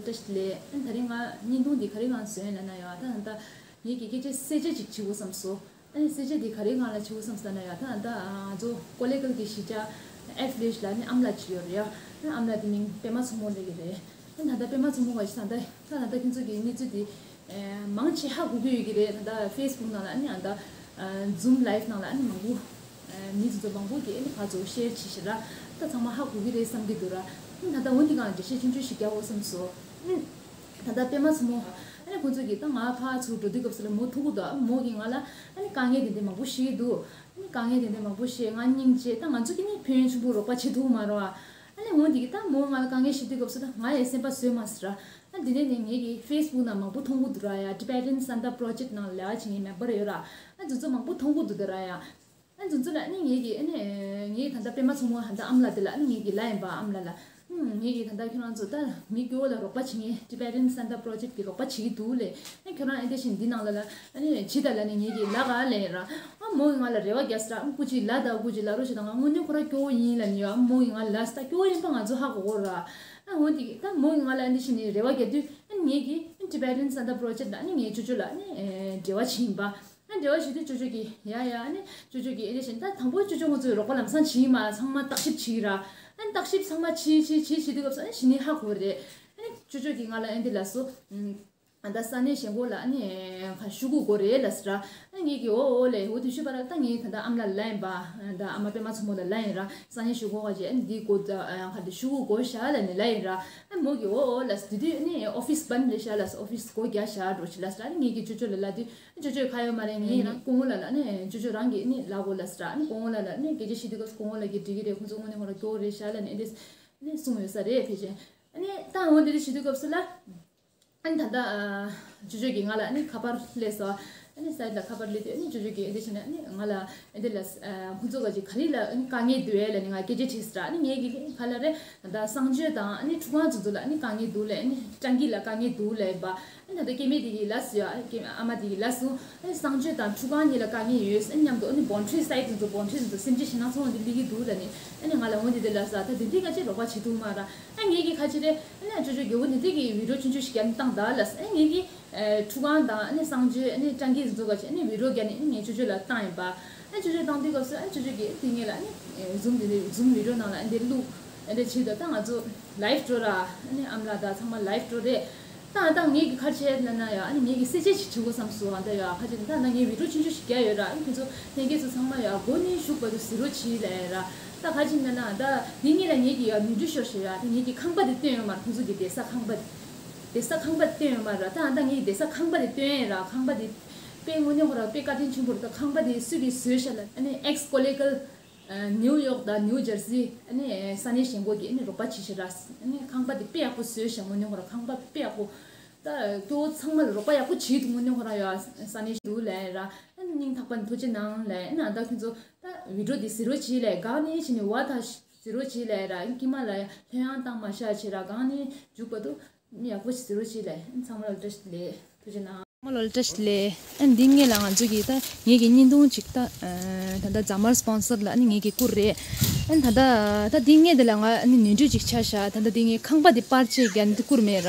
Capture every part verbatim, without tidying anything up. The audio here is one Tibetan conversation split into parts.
བཀྲ་ཤིས་བདེ་ལེགས། ཨ་ནི་ད་རིང་ང་བརྙན་ཐུང་འདི་ག་རེ་སྒང་བཟོས་ཡིན་ལབ་ན་ཡ། ད་ད་ངེད་ཀྱིས་སྐད་ཆ་གསལ་ཆ་ཅིག་བྱེད་དགོས་བསམ་སོང་། ཨ་ནི་གསལ་ཆ་འདི་ག་རེ་སྒང་ལ་བྱེད་དགོས་བསམ་སོང་ལབ་ན་ཡ། ད་ད་ང་ཚོ་ཀོ་ལེ་གལ་གྱི་གཞིས་ཆགས་ཨེ་ཕི་ལི་ཡེ་ཊི་ལ་ནི་ཨ་མ་ལགས་ཅིག་ཡོད་རེད་ཡ། ཨ་ཨ་མ་ལགས་འདི་མིང་པད་མ་མཚོ་མོ་ལབ་ཀྱི་རེད། ཨ་ད་ད་པད་མ་མཚོ་མོ་ག་ཞིག་ད་ད་ད་ད་ད་ཁྱོད་ཚོ་གི་གནས་ཚུལ་འདི་ཨེ་མང་ཆེ་ཧ་གོ་གི་ཡོད་ཀྱི་རེད། ད་ད་ཕེ་སི་བུག་ནང་ལ་ཨ་ནི་ཨ་ད་ཛུམ་ལའེབ་ནང་ལ་ཨ་ནི་མང་པོ་ཨ་མི་ཚོ་ཚོ་མང་པོ་གིས་ཨ་ནི་ཕར་ཚུར་ཤེར་བྱེད་ཤག་ར། ད་ཚང་མ་ཧ་གོ་གི་རེད་བསམ་གྱི་འདུག་ར། ཨ་ད་ད་འོ་འདི་སྒང་འགྲེལ་བཤད་ཆུང་ཆུང་ཞིག་རྒྱག་དགོས་བསམ་སོང་། ཨ་ད་ད་པད་མ་མཚོ་མོ་ཨ་ནི་ཁོང་ཚོ་གིས་ད་ང་ཕར་ཚུར་འགྲོ་དུས་སྐབས་སུ་ལ་མོ་ཐུག་གི་འདུག་མོ་གིས་ང་ལ་ཨ་ནི་དཀའ་ངལ་དེ་འདྲ་མང་པོ་ཞིག་འདུག་ཨ་ནི་དཀའ་ངལ་དེ་འདྲ་མང་པོ་ཞིག་ང་སྙིང་རྗེ། ད་ང་ཚོ་གིས་ནི་ཕན་ཡོན་ཆེན་པོ་རོགས་པ་བྱེད་ཐུབ་མ་རེད་བ། ཨ་ནི་འོ་འདི་གིས་ད་མོ་ང་ལ་དཀའ་ངལ་ཞིག་དུས་སྐབས་སུ་ད་ང་ཡི་སེམས་པ་བཟོད་མ་སྲིད་ར། ཨ་འདི་ནས་ནི་ངེད་ཀྱི་ཕེ་སི་བུག་ནང་མང་པོ་མཐོང་གི་འདུག་ར་ཡ། Tibetan Santa Project ནང་ལས་ཀ་བྱེད་མཁན་མེམ་བར་ཡོད་ར། ཨ་འདི་ཚོ་མང་པོ་མཐོང་གི་འདུག་ད་ར་ཡ། ཨ་འདི་ཚོ་ལ་ཨ་ནི་ངེད་ཀྱིས་ཨ་ནི་ངའི་ད་ལྟ་པད་མ་མཚོ་མོ་ཧ་ད་ཨ་མ་ལགས་དེ་ལ་ཨ་ནི་ངེད་ཀྱིས་ལབ་ཡིན་པ། ཨ་མ་ལགས་ལ་ཨུམ་ངེད་ཀྱིས་ད་ལྟ་ཁྱོད་རང་ཚོ་ད་མི་སྐྱོ་བོ་ལ་རོགས་པ་བྱེད་མཁན་Tibetan Santa Project གིས་རོགས་པ་བྱེད་ཀྱི་འདུག་ལབ། ཨ་ཁྱོད་རང་ཨེ་འདི་བཞིན་འདི་ནང་ལ་ལ་ཨ་ནི་བྱེད་ད་ལབ་ནས་ངེད་ཀྱིས་ལབ་ག་ལབ་ཡིན་ར། ཨ་མོ་ཡིས་ང་ལ་རེ་བ་རྒྱག་སྲིད་ར། ཨ་སྐུ་མཁྱེན་ལབ་ད། སྐུ་མཁྱེན་ལབ་རོགས་བྱེད་ད། ང་དངོས་གནས་ཁོ་རང་སྐྱོ་བོ་ཡིན་ལབ་ནས་ཡོད། ཨ་མོ་ཡིས་ང་ལ་ལབ་སྲིད་ད། སྐྱོ་བོ་ཡིན་པ་ང་ཚོ་ཧ་གོ་གོ་ར། ཨ་འོ་འདི་ད་མོ་ཡིས་ང་ལ་ཨེ་འདི་བཞིན་ནས་རེ་བ་རྒྱག་དུས་ཨ་ངེད་ཀྱིས་Tibetan Santa Project ལ་ཨ་ནི་ངའི་ཅོ་ཅོ་ལ་ཨ་ནི་འབྲེལ་བ་བྱེད་ཡིན་པ། ཨ་འབྲེལ་བ་ཞུ་དུས་ཅོ་ཅོ་གིས་ཡ་ཡ། ཨ་ནི་ཅོ་ཅོ་གིས་ཨེ་འདྲ་བྱས་ད་དང་པོ་ཅོ་ཅོ་ཁོང་ཚོས་རོགས་པ་ལམ་སང་བྱེད་ཀྱི་མ་རེད། ཚང་མ་བརྟག་ཞིབ་བྱེད་ཀྱི་ར། ཨ་ནི་བརྟག་ཞིབ་ཚང་མ་བྱེད་བྱེད་བྱེད་དུས་སྐབས་སུ་ཨ་ནི་གཞི་ནས་ཧ་གོ་རེད། ཨ་ནི་ཅོ་ཅོ་གིས་ང་ལ་ཨེ་འདི་ལབ་སོང་། ཨ་ད་ས་གནས་གཞན་གོ་ལ་ཨ་ནི་ཁ་ཤུ་གུ་གོ་རེད་ལབ་སོང་ར། ཨ་ངེད་ཀྱིས་འོ་འོ་ལབ། འོ་དེ་ཤུ་བ་ར། ད་ངས་ད་ད་ཨ་མ་ལགས་ལ་ལབ་ཡིན་པ། ད་ཨ་མ་པད་མ་མཚོ་མོ་ལ་ལབ་ཡིན་ར། ས་གནས་གཞན་གོ་ག་ཅེ་ཨ་ནི་འདི་གོ་ད་ཁ་དེ་ཤུ་གུ་གོ་ཤག་ལབ་ནས་ལབ་ཡིན་ར། ཨ་མོ་གིས་འོ་འོ་ལབ་སོང་། དེ་དུས་ཨ་ནི་ཨོ་ཕི་སི་བན་རེད་ཤག་ལབ་སོང་། ཨོ་ཕི་སི་སྒོ་རྒྱག་ཤག་འགྲོ་ཞིག་ལབ་སོང་ར། ཨ་ནི་ངེད་ཀྱིས་ཅོ་ཅོ་ལ་ལབ་དུས། ཅོ་ཅོས་ཁ་ཡོད་མ་རེད། ངས་རང་སྐུ་ངོ་ལགས་ལ་ནི་ཅོ་ཅོ་རང་གིས་ནི་ལབ་དགོས་ལབ་ཟེར། ཨ་ནི་སྐུ་ངོ་ལགས་ལ་ནི་སྐད་ཆ་བཤད་དུས་སྐབས་སུ་སྐུ་ངོ་ལགས་ཀྱིས་འགྲིག་གི་རེད། ཁོང་ཚོ་དངོས་གནས་ཁོ་རང་སྐྱོ་བོ་རེད་ཤག་ལབ་ནས་ཨེ་འདྲས་ནི་གསུངས་ཡོད་ས་རེད། ཕལ་ཆེར་ཨ་ནི་ད་འོ་འདི་འདྲ་བྱེད་དུས་སྐབས་སུ་ལ། ཨ་ནི་ད་ལྟ་ཅོ་ཅོ་གིས་ང་ལ་ནི་ཁ་པར་སླེབས་སོང་། ཨ་ནི་སའིཌ་ལ་ཁ་པར་སླེབས་དུས་ཨ་ནི་ཅོ་ཅོ་གིས་ཨེ་འདྲ་བྱས་ན་ནི་ང་ལ་ཨེ་འདྲ་ལབ། ཁོང་ཚོ་ག་ཅིག་ག་རེ་ལ་ཨ་ནི་དཀའ་ངལ་འདུག་ཨེ་ལབ་ནས་ང་སྐད་ཆ་དྲིས་སོང་ར། ཨ་ནི་ངས་ཀྱིས་ག་ལབ་རེད། ད་གསང་སྤྱོད་དང་ཨ་ནི་ཁྲུས་ཁང་ཚོ་ཚོ་ལ་ཨ་ནི་དཀའ་ངལ་འདུག་ལབ། ཨ་ནི་སྤྲང་ཀི་ལ་དཀའ་ངལ་འདུག་ལབ་ཡིན་པ། ཨ་ནི་ད་ལྟ་སྐྱེ་དམན་དེ་གིས་ལབ་སོང་ཡ། སྐྱེ་ཨ་མ་དེ་གིས་ལབ་སོང་། ཨ་ནི་གསང་སྤྱོད་དང་ཁྲུས་ཁང་གཉིས་ལ་དཀའ་ངལ་ཡོད། ཨ་ནི་མཉམ་དུ་ཨ་ནི་བོན་ཊི་རི་སའིཌ་དེ་ཚོ་བོན་ཊི་རི་དེ་ཚོ་སེམས་ཅན་ཞེད་སྣང་ཚ་བོ་འདི་སླེབས་ཀྱི་འདུག་ལབ་ནས་ཨ་ནི་ང་ལ་འོ་འདི་འདི་ལབ་སོང་། ད་དེ་འདི་ག་ཅིག་རོགས་པ་བྱེད་ཐུབ་མ་ར། ཨ་ངེད་ཀྱིས་ཁ་ཅིག་རེད། ཨ་ནི་ཅོ་ཅོ་གིས་འོ་འདི་འདི་གི་བི་ཌི་ཡོ་ཆུང་ཆུང་ཞིག་རྒྱབ་ནས་བཏང་ད་ལབ་སོང་། ཨ་ངེད་ཀྱིས་ཁྲུས་ཁང་དང་ཨ་ནི་གསང་སྤྱོད་ཨ་ནི་སྤྲང་ཀི་དེ་ཚོ་ག་ཅིག་ཨ་ནི་བི་ཌི་ཡོ་རྒྱབ་ནས་ཨ་ནི་ངས་ཅོ་ཅོ་ལ་བཏང་ཡིན་པ། ཨ་ཅོ་ཅོས་བཏང་དུས་སྐབས་སུ་ཨ་ཅོ་ཅོ་གིས་དེ་ངེད་ལ་ཨ་ནི་ཛུམ་དེ་ནི་ཛུམ་བི་ཌི་ཡོ་ནང་ལ་ཨ་འདི་བླུགས། ཨ་འདི་བྱེད་དུས་ད་ང་ཚོ་ལའིབ་འགྲོ་ར། ཨ་ནི་ཨ་མ་ལགས་དང་ཚང་མ་ལའིབ་འགྲོ་རེད། ད་ད་ངེད་ཀྱིས་ག་རེ་བྱས་ལབ་ན་ཡ། ཨ་ནི་ངེད་ཀྱིས་གསལ་བཤད་ཅིག་བྱེད་དགོས་བསམ་སོང་། ཨ་ད་ཡ་ག་རེ་བྱས་ད་ད་ངས་བི་ཌི་ཡོ་ཆུང་ཆུང་ཞིག་རྒྱག་ཡོད་ར། ཨ་ནི་ཁྱོད་ཚོ་ལྷན་རྒྱས་ཚོ་ཚང་མ་ཡ་སྒོ་ནས་བཞུགས་བར་དུ་གཟིགས་རོགས་བྱེད་ལབ་ཡ་ར། ད་ག་རེ་བྱས་ལབ་ན་ད་འདི་ངེད་ལ་ངེད་ཀྱིས་ཡ་ནོར་འཁྲུལ་ཤོར་ཤག་ཡ། ད་ངེད་ཀྱིས་ཁང་པ་དེ་སྟོན་ཡོད་མ་རེད། ཁོང་ཚོ་གི་བསྡད་ས་ཁང་པ་དེ། བསྡད་ས་ཁང་པ་སྟོན་ཡོད་མ་རེད། ད་ཨ་ད་ངས་བསྡད་ས་ཁང་པ་དེ་སྟོན་ཡས་ར། ཁང་པ་དེ་དཔེ་དངོས་གནས་ཁོ་ར་དཔེ་བཀའ་དྲིན་ཆེན་པོ་རེད། ད་ཁང་པ་དེ་སུ་གིས་བཟོས་ཤག་ལབ། ཨ་ནི་ཨེག་སི་ཀོ་ལི་གལ་ནིའུ་ཡོག་དང་ནིའུ་ཇར་སི་ཨ་ནི་ས་གནས་གཞན་གོ་གིས་ཨ་ནི་རོགས་པ་བྱེད་ཤག་ར། ཨ་ནི་ཁང་པ་དེ་དཔེ་ཡག་པོ་བཟོས་ཤག་དངོས་གནས་ཁོ་ར་ཁང་པ་དཔེ་ཡག་པོ། ད་སྐྱོ་བོ་ཚང་མ་ལ་རོགས་པ་ཡག་པོ་བྱེད་འདུག་དངོས་གནས་ཁོ་ར་ཡ་ས་གནས་འདུག་ལབ་ར། ཨ་ནི་སྙིང་ཐག་པ་ནས་ཐུགས་རྗེ་གནང་ལབ། ཨ་ནི་ཨ་ད་ཁྱོད་ཚོ་ད་བི་ཌི་ཡོ་དེ་གཟིགས་རོགས་བྱེད་ལབ། སྒང་ནས་ཕྱིན་ནས་བ་ད་གཟིགས་རོགས་བྱེད་ལབ་ར། ཨ་ནི་དཀྱིལ་མ་ལ་ལྷོད་ཡངས་བཏང་མ་བཞག་བྱས་ར། སྒང་ནས་མཇུག་བར་དུ་ཡག་པོ་ཞིག་གཟིགས་རོགས་བྱེད་ལབ། ཨ་ནི་ཚང་མ་ལ་བཀྲ་ཤིས་བདེ་ལེགས། ཐུགས་རྗེ་གནང་། ཚང་མ་ལ་བཀྲ་ཤིས་བདེ་ལེགས། ཨ་ནི་འདི་སྔོན་ལ་ང་ཚོ་གིས་ད་ངེད་ཀྱི་བརྙན་ཐུང་ཅིག་ད་ཨ་ད་ལྟ་རྫ་དམར་སི་པོན་སར་ལ་ཨ་ནི་ངེད་ཀྱིས་བསྐུར་རེད། ཨ་ནི་ད་ལྟ་ད་འདི་སྔོན་དེ་ལ་ང་ཨ་ནི་ནོར་འཁྲུལ་ཅིག་ཆགས་ཤག་ད་ལྟ་འདི་ངས་ཁང་པ་འདི་པར་ཅིག་རྒྱག་ནས་བསྐུར་མེད་ར།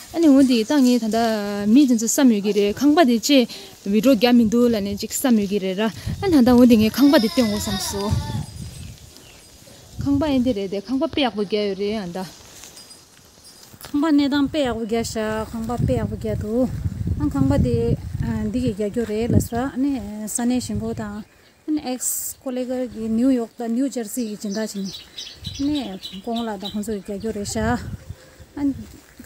ཨ་ནི་འོ་འདི་ད་ངས་ད་ལྟ་མི་དེ་ཚོ་བསམ་ཡོད་ཀྱི་རེད། ཁང་པ་འདི་ཅིག་བི་ཌི་ཡོ་རྒྱག་མི་འདུག་ལབ་ནས་ཅིག་བསམ་ཡོད་ཀྱི་རེད་ར། ཨ་ནི་ད་ལྟ་འོ་འདི་ངས་ཁང་པ་འདི་སྟོན་དགོས་བསམ་སོང་། ཁང་པ་ཨེ་འདི་རེད་དེ། ཁང་པ་དཔེ་ཡག་པོ་རྒྱག་ཡོད་རེད། ཨ་ད། ཁང་པ་གནས་སྟངས་དཔེ་ཡག་པོ་རྒྱག་ཤག་ཁང་པ་དཔེ་ཡག་པོ་རྒྱག་འདུག་ཨ་ཁང་པ་དེ་ཨ་འདི་གིས་རྒྱག་རྒྱུ་རེད་ལབ་སོང་། ཨ་ནི་ས་གནས་གཞན་གོ་དང་ཨ་ནི་ཨེག་སི་ཀོ་ལི་གལ་གྱི་ནིའུ་ཡོག་དང་ནིའུ་ཇར་སི་གི་སྦྱིན་བདག་བྱས་ནས་ཨ་ནི་སྐུ་ངོ་ལགས་དང་ཁོང་ཚོ་གིས་རྒྱག་རྒྱུ་རེད་ཤག་ཨ་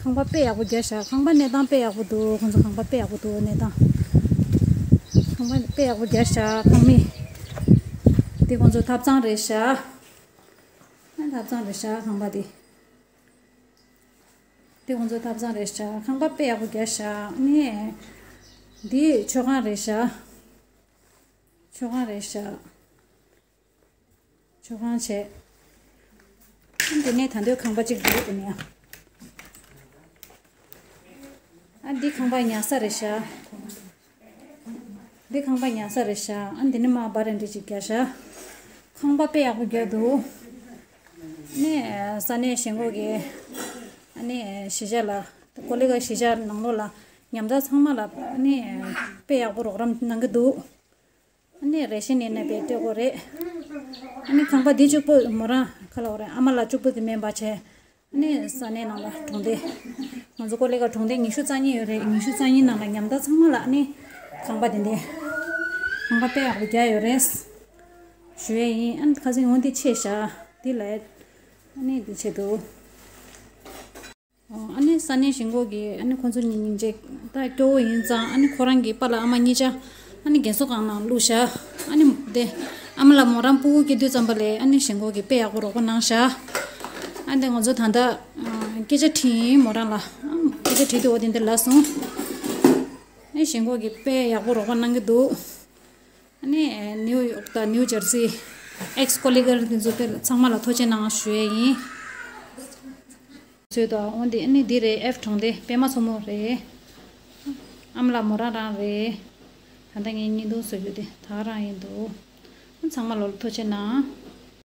ཁང་པ་དཔེ་ཡག་པོ་རྒྱག་ཤག་ཁང་པ་གནས་སྟངས་དཔེ་ཡག་པོ་འདུག་ཁོང་ཚོ་ཁང་པ་དཔེ་ཡག་པོ་འདུག་གནས་སྟངས། ཁང་པ་དཔེ་ཡག་པོ་རྒྱག་ཤག་ཁང་མིག་དེ་ཁོང་ཚོ་ཐབ་ཚང་རེད་ཤག་ཨ་ཐབ་ཚང་རེད་ཤག་ཁང་པ་དེ། དེ་ཁོང་ཚོ་ཐབ་ཚང་རེད་ཤག་ཁང་པ་དཔེ་ཡག་པོ་རྒྱག་ཤག་ཨ་ནི་འདི་མཆོད་ཁང་རེད་ཤག་མཆོད་ཁང་རེད་ཤག་མཆོད་ཁང་བྱས། ཨ་འདི་ནས་ད་འདོད་ཁང་པ་གཅིག་འདུག་དེ་ནས། ཨ་འདི་ཁང་པ་ཉལ་ས་རེད་ཤག་འདི་ཁང་པ་ཉལ་ས་རེད་ཤག་ཨ་འདི་ནས་མར་བྷ་རན་ཌ་ཅིག་རྒྱག་ཤག་ཁང་པ་དཔེ་ཡག་པོ་རྒྱག་འདུག་ནས་ས་གནས་གཞན་གོ་གིས་ཨ་ནི་གཞིས་ཆགས་ལ་ ཀོ་ལི་ག་གཞིས་ཆགས་ནང་ལོགས་ལ་ཉམ་ཐག་ཚང་མ་ལ་ཨ་ནི་དཔེ་ཡག་པོ་རོགས་རམ་གནང་གི་འདུག་ཨ་ནི་རེ་ཤན་ནས་ནས་པའི་སྤྲད་དགོས་རེད། ཨ་ནི་ཁང་པ་འདི་གཅིག་པོ་མོ་རང་ཁ་ལོ་རེད། ཨ་མ་ལགས་གཅིག་པོ་དེ་མིན་པ་བྱས། ཨ་ནི་ས་གནས་ནང་ལ་གྲོང་སྡེ། ང་ཚོ་ཀོ་ལི་ག་གྲོང་སྡེ་ཉི་ཤུ་རྩ་གཉིས་ཡོད་རེད། ཉི་ཤུ་རྩ་གཉིས་ནང་ལ་ཉམ་ཐག་ཚང་མ་ལ་ཨ་ནི་ཁང་པ་དེ་འདྲའི་ཁང་པ་དཔེ་ཡག་པོ་རྒྱག་ཡོད་རེད། ཞུ་ཡས་ཡིན། ཨ་ནི་ཁ་སང་འོ་འདི་ཆེ་ཤག་འདི་ལ་ཨ་ནི་འདི་ཆེ་འདུག་ཨ་ནི་ས་གནས་གཞིས་འགོ་གི་ཨ་ནི་ཁོང་ཚོ་གཉིས་སྙིང་རྗེ་ད་སྐྱོ་བོ་ཡིན་ཙང་། ཨ་ནི་ཁོ་རང་གི་པཱ་ལགས་ཨ་མ་གཉིས་ཆ་ཨ་ནི་རྒན་གསོ་ཁང་ནང་བླུགས་ཤག་ཨ་ནི་དེ་ཨ་མ་ལགས་མོ་རང་སྤུ་གུ་སྐྱེ་དུས་ཙམ་པ་ལས་ཨ་ནི་གཞིས་འགོ་གི་དཔེ་ཡག་པོ་རོགས་པ་གནང་ཤག་ཨ་ནི་ང་ཚོ་ད་ལྟ་ཨ་སྐད་ཆ་དྲིས་ཡིན་མོ་རང་ལ། ཨ་སྐད་ཆ་དྲིས་དུས་འོ་དེ་འདི་ལབ་སོང་། ཨ་གཞིས་འགོ་གི་དཔེ་ཡག་པོ་རོགས་པ་གནང་གི་འདུག་ཨ་ནི་ནིའུ་ཡོག་དང་ནིའུ་ཇར་སི་ཨེག་སི་ཀོ་ལི་ག་དེ་ཚོ་དཔེ་ཚང་མ་ལ་ཐུགས་རྗེ་གནང་ཞུ་ཡས་ཡིན། ཚོད་དང་འོན་ཏེ་ཨ་ནི་འདི་རེད། ཨེཕ་གྲོང་སྡེ་པད་མ་མཚོ་མོ་རེད། ཨ་མ་ལགས་མོ་རང་རང་རེད། ད་ལྟ་ངས་བརྙན་ཐུང་བཟོ་རྒྱུ་དེ་ད་རང་ཡིན་འདུག་ཚང་མ་ལོ་ལ་ཐུགས་རྗེ་གནང་